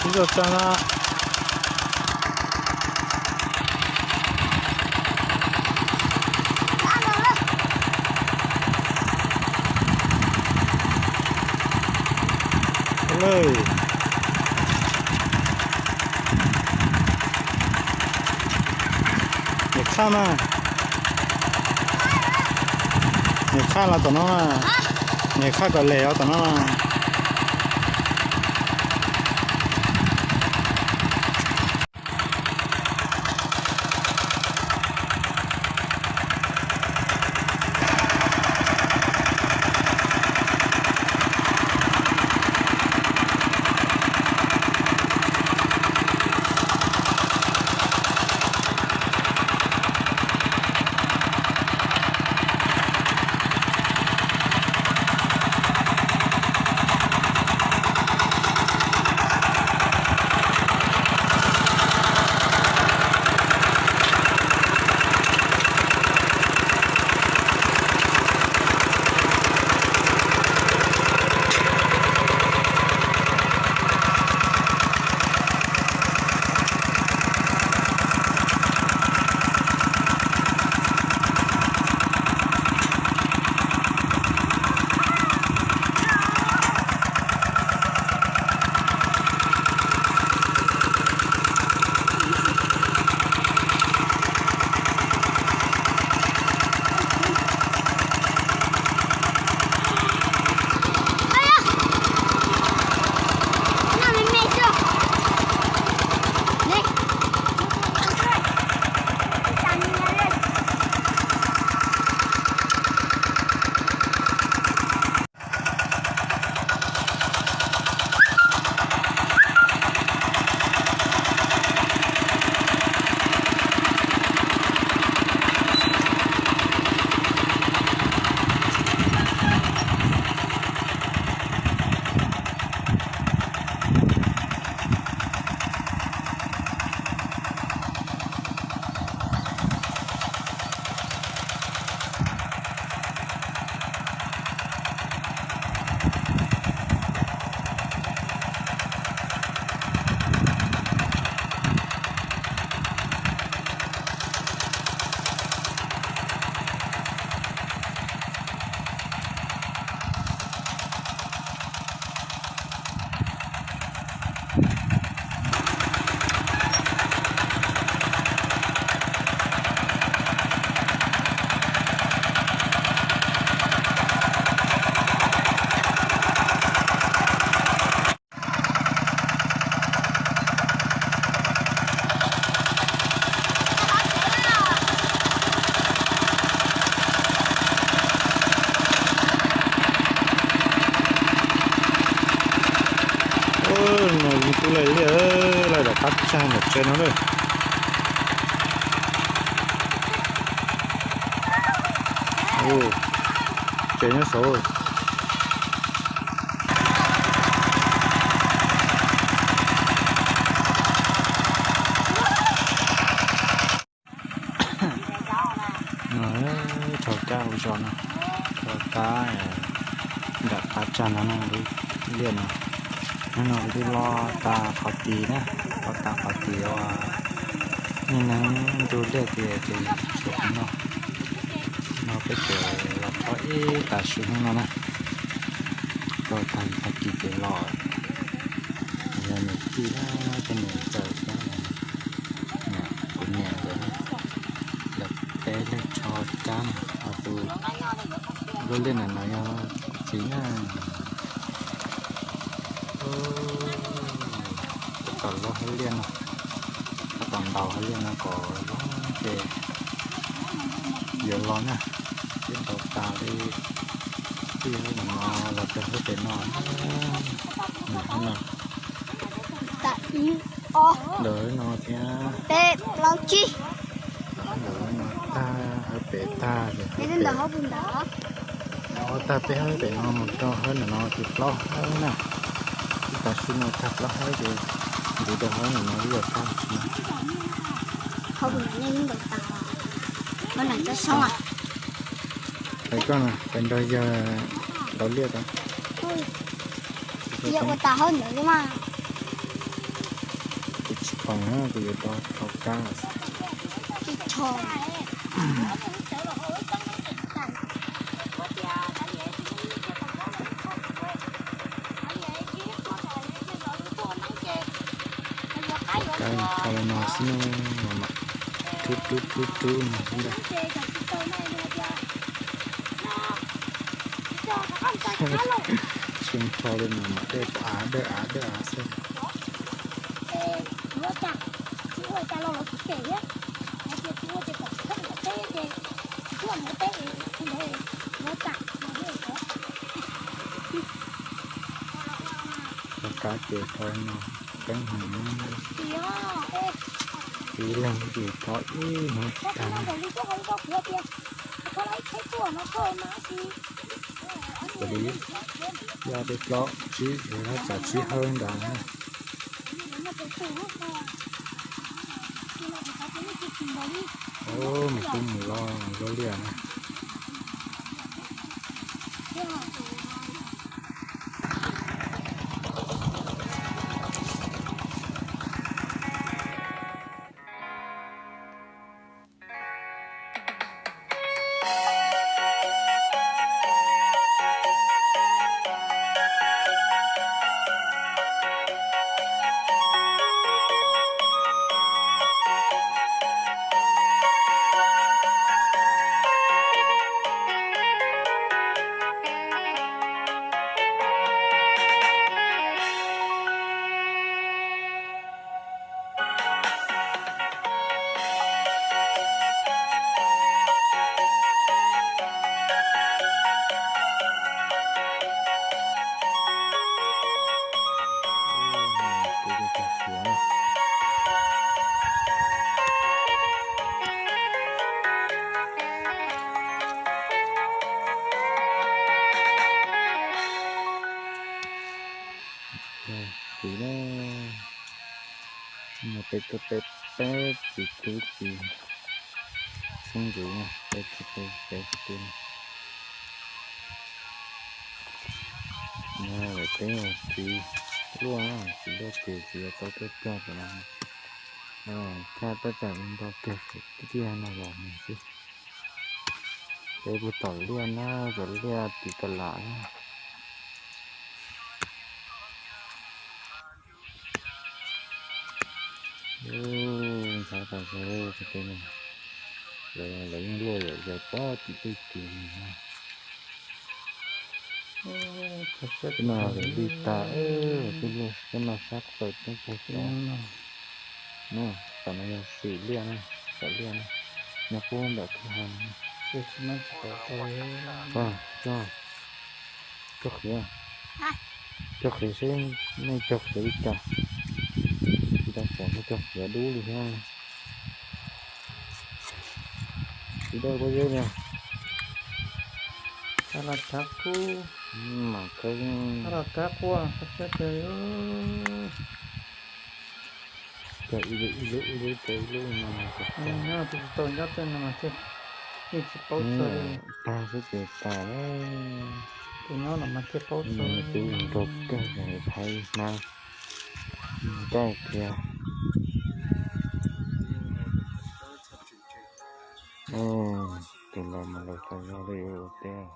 Ib tug tag na. Niam khaj mas, niam khaj los tom no na, niam khaj kom lem los tom no na. No yeej kub laij liaj, laij daim qab tsag ntawm tsev no lawm. Tsev nyob saud. No, rho kab ua zog no, rho kab nram qab tsag no na, lub liaj no. Hnub no kuv twb lob tas qhov tis na, lob tas qhov tis uas niaj hnub ntug liaj tias ces tshuav qhov no. No peb tseem los txog ib tag su hnub no na, txog tag qhov tis ces los. Yog niam tij na, tej niam txawm thiab, kuv niam nkawd, lawv peb leeg rho kab na, ho tus lub liaj ntawm no yog kuv txiv na. Tab tom lob hauv liaj no, tab tom ntaus hauv liaj no kom zoo ces yuav los na, twb ntaus tas li. Twb yog no los rau hauv pem no, no, ntawm no thiab, ntawm no tag, hauv pem tag, ntawm hauv pem, ntawm tag peb hauv pem no mus rau hauv ntawm no ces plaub hawb na. Ib tag su no tag plaub hawb ces ntiv rau hauv ntawm no ib yam tag no. Hais koj na, pais nrog yawg ntaus liaj tau. Yog ua tas hauj ntawd mas. Pom na, kuv yuav tau thau kab. Kab thau li no xwb na, mam mam rub rub rub rub no xwb ntag. Tsis thau li no mam dawj av dawj av dawj av xwb. Thau kab ces thau no keeb heev, ib leeg ces thau ib hnub tag. Ua li yog tej plaub tsib, tsam tsib hawb ntawd. Mus twb mus loj zoo liaj na. Kwv na, no peb tuaj peb, peb txiv tub txiv xeeb ntxwv na, peb txiv peb peb txiv tub na. No lawm peb txiv luaj, txiv luaj ces txiv yuav tau tuaj cog tom no. Thaj tab tsam nto kiag tib tiag no los mus xwb. Peb pug tom liaj na, tom liaj tim tas lam na. Ntxhab tas zog, lawv yeej luaj yam yog pob tim tej ris no. Tej no lawv li tas, tej no sab plaws teb chaws cov no. Tom no yog xim liaj na, xim liaj na, nyob puag nram kwj ha no. Cog, cog qhiav, cog qhiav seb nej cog qhiav li cas. Tsis tau pom nej cog qhiav dub li thiab. Tsis dawj pob zeb li. Txhob los txhob kub. Mam khawb. Txhob los kab quaj, kab siab kawg. Cog ib lub ib lub ib lub, cog ib lub no mas tsis tau nyob tej no mas thiaj, yeej tsis paub txog li. Tag xwb ces tas lawm. Tus nyob no mas thiaj paub txog li. Twb nrau kawg, thaiv hnab nrauj kiag. Tus laus mas laus tag zog li ua teb.